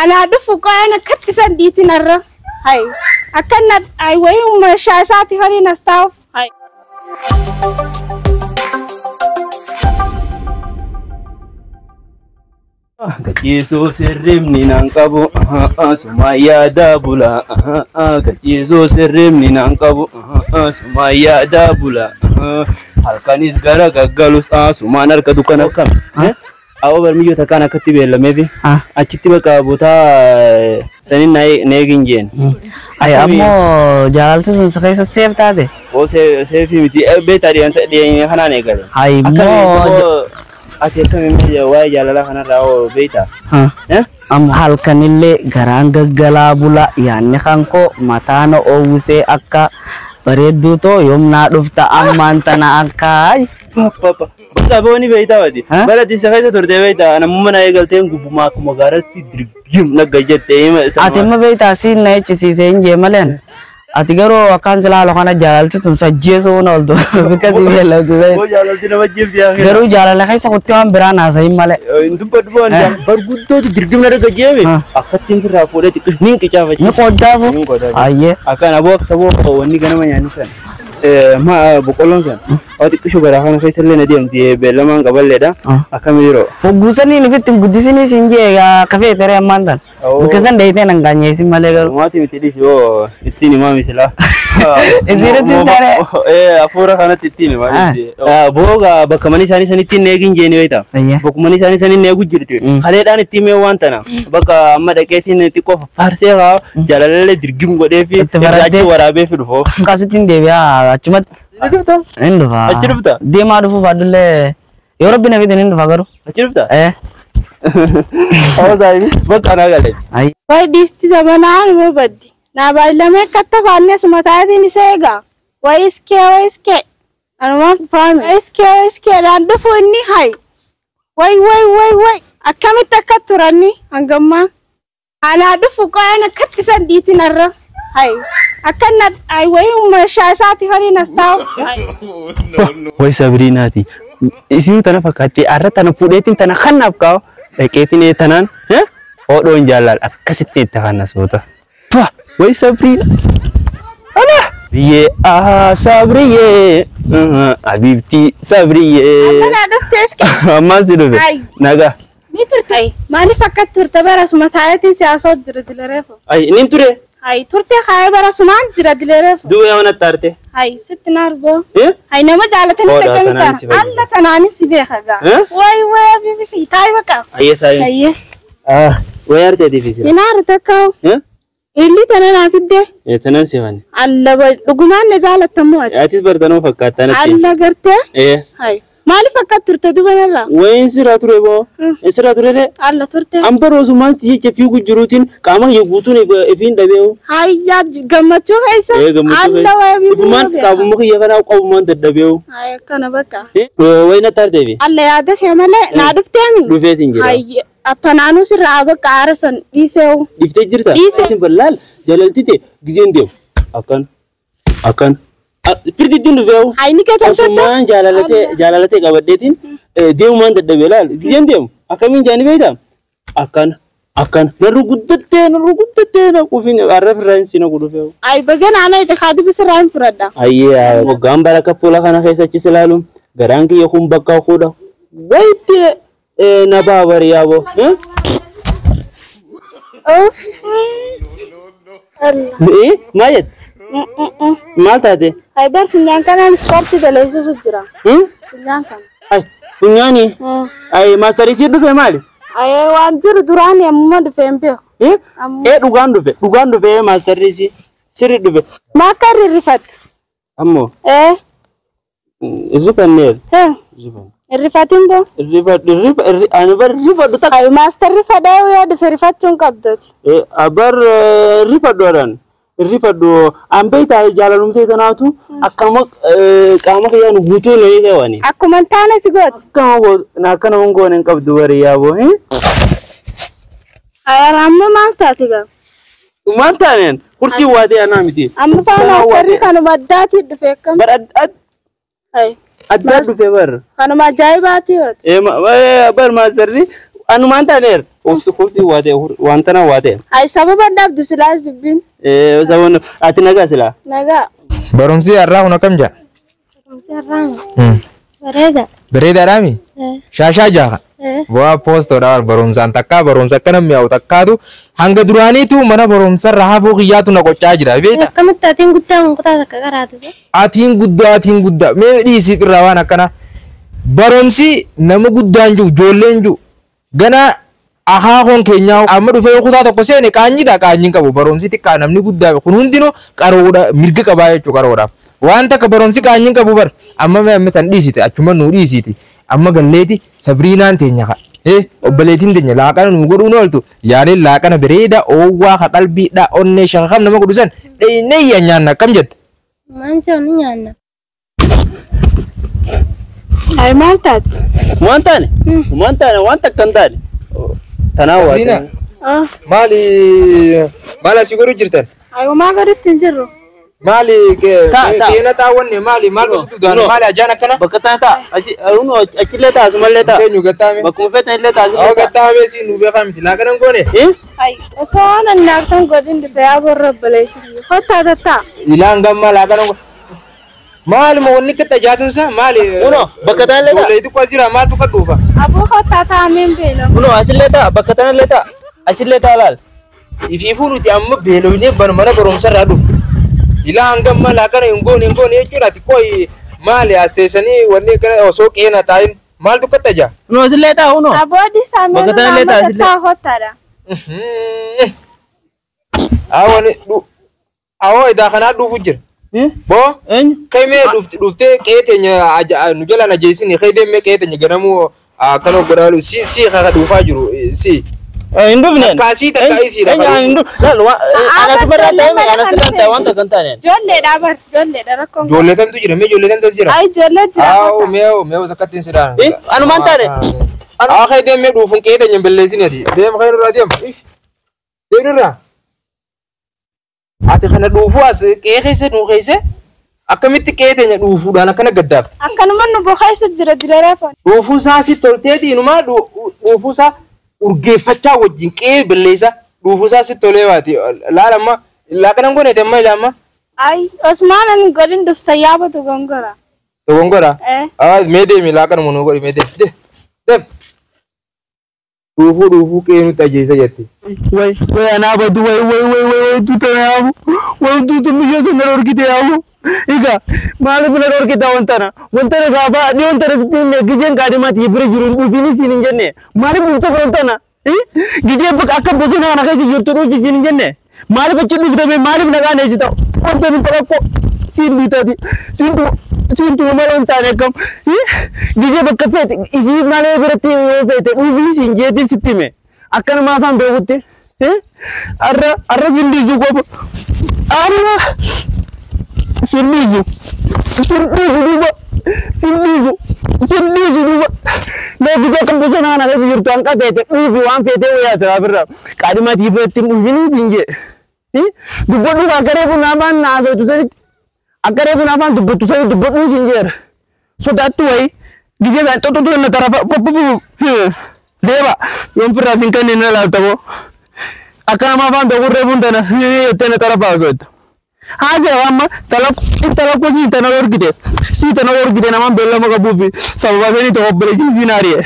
Anaa dhufu qo'aan akkatti san dhiitin har'a. Hai. Akkan ay wayii meeshaa isaati horiin as taa'uuf. Hai. Gachiisuu sirribni naan qabu sumaa yaada bula. Gachiisuu sirribni naan qabu sumaa yaada bula. Halkanis gara gaggalus sumaan harka dukkana akkam. Awwa barmiyyoota kaan akkatti beellameefi achitti bakka bootaa sanin na eegin jeen. Ay ammoo jaalalti sun si keessa seef taate. Oo seefii miti beektaa dhiyeenya kanaan eegale. Ay immoo Ati akkamiin waa'ee jaalalaa kanarraa hoo beektaa? Amma halkanillee garaan gaggalaa bula yaanni kan koo mataa na oowwisee akka bareedduu too yoomnaa dhufta ammaan tana akka. Bakka booni beektaa wati. Bara ati isa keessa turte beektaa namummaa na eegalteen gubbumaa akkuma gaaratti dirgim nagga jettee. Ati amma beektaa siin na echisiisee hin jee maleen. Ati garuu akkaan silaa kana jaalalti tun sajjeesuu na ooltu bikka si beellamtu. Oo jaalalti nama jibbi yaa. Garuu jaalala keessa kutti waan biraan haasayin malee. Hin dubbadhu boon barguddootu dirgim na dhagga jeeme akkattiin firraa fuudhee xiqqoo nin qicaafachi. Ni qoodaafu. Ayyee. Akkaan aboo akka saboo wanni ganama nyaanni san. Ma boqqolloon san. Oo xiqqishu garaa kana keessa illee na deemti beellamaan qaballeedha. Akkami yeroo. Hogguusanii nufitti hin guddisinii siin jee kafee teree ammaan tan. Bakka san dheeyitee nan gaanyeessin malee garuu. Maatii miti dhiisi hoo ittiin himaa misilaa. Isiirratti hin taane. Hafuura kanatti ittiin himaa miti. Booga bakka mana isaanii sanitti hin eegin jeeni beektaa. Bakka mana isaanii saniin eegu jirti. Kaleedhaan ittiin mee waan tana. Bakka amma dhaqeetiin xiqqoo faarsee haa jaalalallee dirgim godhee fi irraa waraabee fi dhufoo. Akkasitti hin deebi'aa achumatti. Ni dhufta? Hin dhufa. Achi dhufta? Deemaa dhufuuf adullee yoo rabbi na fide hin dhufa garuu. Achi dhufta? Awwa saayibi bakka naa galee. Way dhiisti zamanaa numa baddi. Naa baay'lamee akkatti afaanne suma taatiin isa eegaa. Way iskee way iskee. Anumaan faame. Way iskee way iskee dhaan dhufu inni hay. Way way way way. Akkamitti akka turanni hangammaa. Anaa dhufu qo'aan akkatti san dhiitin har'a. Hai. Akkan ay wayii meeshaa isaati horiin as taa'u. Way Sabriinaati. Isin tana fakkaatti har'a tana fuudheetiin tana kannaaf kaa'u dhaqeetiin tanaan hodhoon jaalala akkasitti itti kannas boota. Way Sabriina. Ala! Biyyee ah Sabriyyee Abiibtii Sabriyyee. Amma naa dhuftee iske. Ammaan si dhufe. Nagaa. Ni turte. Maaliif akka turte bara suma taayetiin siyaasa jira dilereefu. Ay nin ture. Ay turte kaayee bara sumaan jira dilereefu. Duuba yaa mana taarte. Ay sitti na arboo. Ay nama jaalatanii takkamita. Alla tanaanis si beeka gaa. Way way abiibi taayi bakka. Ayyee taayi. Ayyee. Ah way arteetii fi sira. Ni naaru takka. Illi tana naa fidde. Tanan si fanne. Alla dhugumaan na jaalattamoo ati. Atis bartanoo fakkaata natti. Alla gartee. Ay maaliif akka turte duuba narraa? Wayin sirraa ture boo. Sirraa ture dee. Alla turte. An baroosumaan si jecha fiigu jiruutiin qaama kiyya guutuun ifiin dhabeewu. Hayyaa gammachuu keessa. Alla wayi Ifumaan qaabuma kiyya kanaa qabumaan dadhabeewu. Ay akkana bakka. Wayi na taarteefi. Alla yaada kee malee naa dhufteemi. Dhufeetiin jira. Hayya attanaanuu sirraa bakka aara san dhiiseewu. Dhiiftee jirta? Dhiisee. Ballaal jaalaltite gizeen deemu. Akkan akkan. Firtittiin dhufeewu. Ay ni gatamtatta. Asumaan jaalalatee qabadheetiin deemumaan dadhabee laal gizeen deemu akkamiin jaani beektaa? Akkan akkan narru guddattee narru guddattee na quufin har'a firraa hin siina dhufeewu. Ay bagana ana itti kaadibi sirraa hin fudhadha. Ayyee hoggaan baraka fuula kana keessa achis ilaalu garaan kiyya kun bakka kuudha. Wayitti na baabari yaaboo. Maal jette? Maal taate? Ay bar funyaan kanaan ispoortii daleessisu jira. Funyaan kana. Ay funyaani? Ay maastarii si dhufe maali? Ay waan jiru duraan ammuma dhufe hin beeku. Ee dhugaan dhufe dhugaan dhufe maastarii si sirri dhufe. Maa akka irrifatte? Ammoo. Ee. Irrifanneer. Irrifatiin boo? Irrifadhu ani bar irrifadhu takka. Ay maastarri fadhaa yoo dhufe rifachuu hin qabdoti. Bar irrifadhu adaan. Irrifadhu an beektaa jaalalumtee tanaatu akkama qaama kiyyaan guutuu na eegee wani. Akkuma hin taane si gooti. Akkama akkana hin goone hin qabdu bari yaaboo. Ayyaana amma maal taate gaa? Maal taaneen kursii waatee anaa miti. Amma faa maastarri kanuma addaatii dhufe akkam. Bar addaa dhufe bar. Kanuma ajaa'ibaati yooti. Bar maastarri anumaan taaneer. Kursi waa ta'e waan tana waa ta'e. Ay sababa dhabdu silaas dubbiin. Sababni ati nagaa silaa. Nagaa. Barumsi har'aa kun akkam jaa? Barumsi har'aa bareeda. Bareedaadhaami? Shaashaa jaaha. Bu'aa poostoodha barumsaan takkaa barumsa akkana mi'aawu takkaatu hanga duraaniitu mana barumsarra hafuu kiyyaatu na qoccaa jira beekta. Akkamitti atiin guddaa kutaa takka qaraatisa? Atiin guddaa mee dhiisiif irraa waan akkana barumsi nama guddaan jiru ijoolleen jiru gana akaakoon keenyaa amma dhufee kutaa tokko seene qaanyiidha qaanyiin qabu barumsi xiqqaa namni guddaa kun hundinuu qaroodha mirga qabaa jechuu qaroodhaaf waan takka barumsi qaanyiin qabu bar amma mee amma san dhiisite achuma nuu dhiisiti amma galleeti sabriinaan teenya ka obboleetiin teenya laaqana nuu godhuun ooltu yaaleen laaqana bareeda oowwaa ka qalbiidha onnee shakakam nama godhu san dheeynee nyaanna akkam jette. Maan jedhu ni nyaanna. Ay maal taate? Waan taane? Waan taane waan takka hin taane. Tanaa waa Sabriina maali maal asii godhu jirtan? Ay homaa godhutti hin jirru. Maali Ta. keena taawwanne maali maal gositu daana No. maali ajaan akkana? Bakka tana ta'a. Achi achillee ta'a asumallee ta'a. Teenyu gattaame. Bakkuma feetan illee ta'a Awwa asillee ta'a. gattaame si nu beekaa miti laaqana hin goone. Ay osoo waan ani naaftan godhin dhufe yaa borra obboleessi. Kottaa tattaa. Ilaan gammaa laaqana hin goone. Maali ma wanni akka tajaatunsa maali? Uno bakka tana illee ta'a. Ijoollee xiqqoo asirraa maaltu kan dhuufa? Aboo kottaa taa'ameen beela. Uno asillee ta'a bakka tana illee ta'a. Achillee ta'a laal. Ifiifuu nuti amma beelofnee mana barumsarraa dhufne. Ilaan gammaa laaqana hin goone hin goone jechuudha xiqqoo maali as teessanii wanni akkana osoo qeena taa'in maaltu akka tajaa? Uno asillee ta'a uno. Aboo dhiisaa mee Bakka tana illee ta'a nama asillee. tattaa kottaadha. Awwa idaa kanaa dhuufu jira. Boo Eenyu? qeemee dhuftee qe'ee teenya nu jalaan ajeessini qe'ee deemee qe'ee teenya ganamuu akkana godhaalu si si kaka dhuufaa jiru si. Hin dhufneen. Takkaasii takka isiidha. Eenyu ani hin dhufne. Laal waan ana asirra taa'e ana asirra taa'e waan takka hin taane. Ijoolleedha bar ijoolleedha rakkoon. Ijoollee tamtu jira mee ijoollee tamtu as jira. Ay ijoollee jira. Aawwa meewu meewu sakkattiin sidaan. Anumaan taane. Awwa qe'ee deemee dhuufuun qe'ee teenya hin balleessini ati. Deem qe'ee nurraa deem. Deem nurraa. Ati kana dhuufuu as qe'ee keessa nuu keessa akkamitti qe'ee teenya dhuufuudhaan akkana gaddaaf. Akkanuma nu boqeessu jira direereefoon. Dhuufuu isaa si tolteeti inumaa dhuufuu isaa urgeeffachaa wajjin qe'ee balleessa dhuufuu isaa si tolee baati. Laala amma laaqana hin goone amma ilaama. Ay osmaan ani godhin dhufta yaabatu gongora. Dogongora. Eh. Mee deemi laaqana nuu godhi mee deemi. Deem. Dhuufuu dhuufuu qe'ee nutti ajeessa jetti. Wai wai anaa badu wai wai wai wai wai tuuta yaabu wai tuutu miyyoo sana dhorkite yaabu. Egaa maaliif na dhorkita wantana wantana gaafa dhiyoon tana sitti himne gizeen kaadhimaati bira jiru dhufiin isiin hin jenne maaliif dhufte wantana gizee bakka akka bosona kana keessa jirtu dhufi isiin hin jenne maaliif achi dhufte bee maaliif nagaan eessita wanta nu tokko siin duutati siin tu malee hin taane akkam gizee bakka feete isii malee biratti yoo feete dhufi isiin jeetiin sitti hime akkanuma afaan beekutti arra arra siin dhiisu qofa arra Sindizu sindizu duuba sindizu sindizu duuba mee gizee kan bosona kana keessa jirtu hanqa feete dhuufi waan feetee wayyaa siraa birra qaadhimatii biratti hin dhufinii siin jee dubbadhu akka reefu afaan naasoitu sanitti akka reefu afaan dubbattu sanitti dubbadhu siin jeera sodaattu wayi gizee isaan xoxotu na tarafa poppopu deeba yoon firraa siin kanneen na laalta boo akka nama afaan beeku reefuun tana jettee na tarafa haasofta. Haasee amma talakkoo sii tana orgite sii tana orgite namaan beellama qabuufi sababa sanii tokko obboleessi siin aari'e.